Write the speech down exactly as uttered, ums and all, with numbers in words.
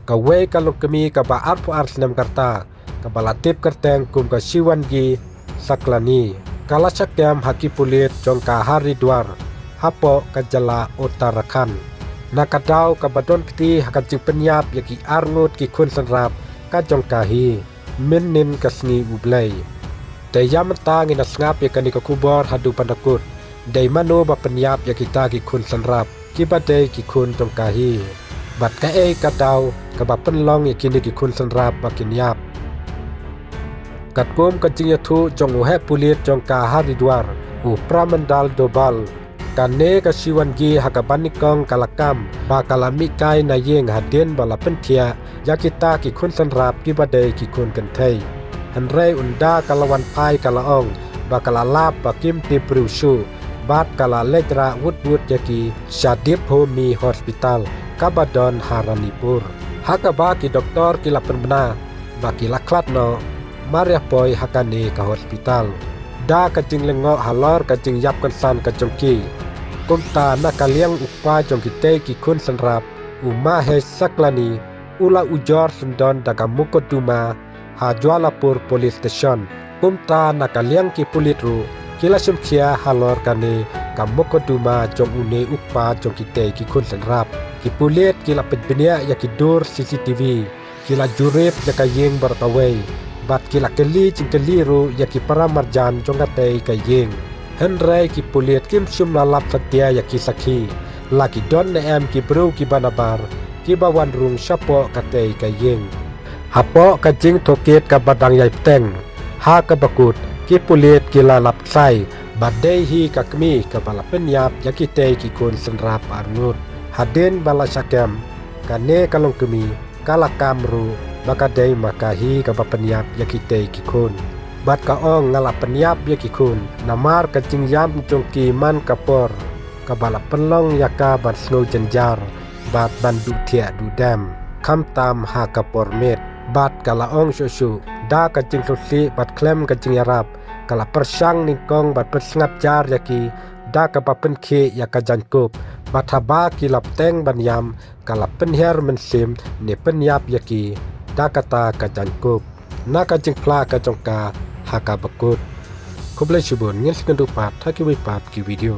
Kawei ka longkmie kaba arphew ar snem ka rta, kaba la tip kyrteng kum ka Shivangi Saklani, ka la shah kem ha ki pulit jong ka Haridwar, hapoh ka jylla Uttarakhand. Na ka daw kaba don kti ha ka jingpynïap ïa ki arngut ki khun shynrap ka jong ka hi, mynnin ka sngi U Blei. Te ïa mynta ngin ïa sngap ïa kane ka khubor haduh ban da kut. Dei mano ba pynïap ïa kita ki khun shynrap, kiba dei ki khun jong ka hi, bad kaei ka daw kaba pynlong ïa kine ki khun shynrap ba kin ïap. Katkum ka jingïathuh jong u heh pulit jong ka Haridwar, u Pramandal Dobal, kane ka Shivangi ha kaba nyngkong ka la kam ba ka la mih kai na ïing hadien ba la pynthiah ïa kita ki khun shynrap kiba dei ki khun kynthei. Hynrei ynda ka la wan phai ka la ong ba ka la lap ba kim tip briew shuh, bad ka la leit rah wut wut ïa ki sha Dev Bhoomi Hospital kaba don ha Ranipur. Ha kaba ki doktor ki la pynbna ba ki la khlad noh mar ïa poi ha kane ka hospital da ka jinglyngngoh halor ka jingïap kynsan ka jong ki. Kumta na ka liang u kpa jong kitei ki khun shynrap, u Mahesh Saklani, u la ujor syndon da ka mukotduma ha Jwalapur Police Station. Kumta na ka liang ki pulit ruh ki la shim khia halor kane ka mukotduma jong une u kpa jong kitei ki khun shynrap. Ki pulit ki la pynbniah ïa ki dur C C T V, ki la jurip ïa ka ïing baroh kawei, bad ki la kylli jingkylli ruh ïa ki para marjan jong katei ka ïing. Hynrei ki pulit kim shym la lap satia ïa ki sakhi, la ki don ne em ki briew kiba nabar kiba wan rung shapoh katei ka ïing. Hapoh ka jingtohkit kaba dang ïai bteng ha kaba kut, ki pulit ki la lap khlaiñ ba dei hi ka kmie kaba la pynïap ïa kitei ki khun shynrap arngut. Hadien ba la shah kem, kane ka longkmie ka la kam ruh ba ka dei ma ka hi kaba pynïap ïa kitei ki khun, bad ka ong, nga la pynïap ïa ki khun namar ka jingïam jong ki man ka por kaba la pynlong ïa ka ban sngew jynjar bad ban duh thiah duh dem, khamtam ha ka por miet. Bad ka la ong shuh shuh da ka jingthut sih bad khlem ka jingïarap, ka la pyrshang nyngkong bad pynsngap jar ïa ki da kaba pynkhih ïa ka jaiñkup. Bad haba ki la bteng ban ïam, ka la pynhiar mynsiem ne pynïap ïa ki da kata ka jaiñkup. Na ka jingphla ka jong ka ha kaba kut. Khublei shibun, ngin sa ïakynduh pat ha kiwei pat ki video.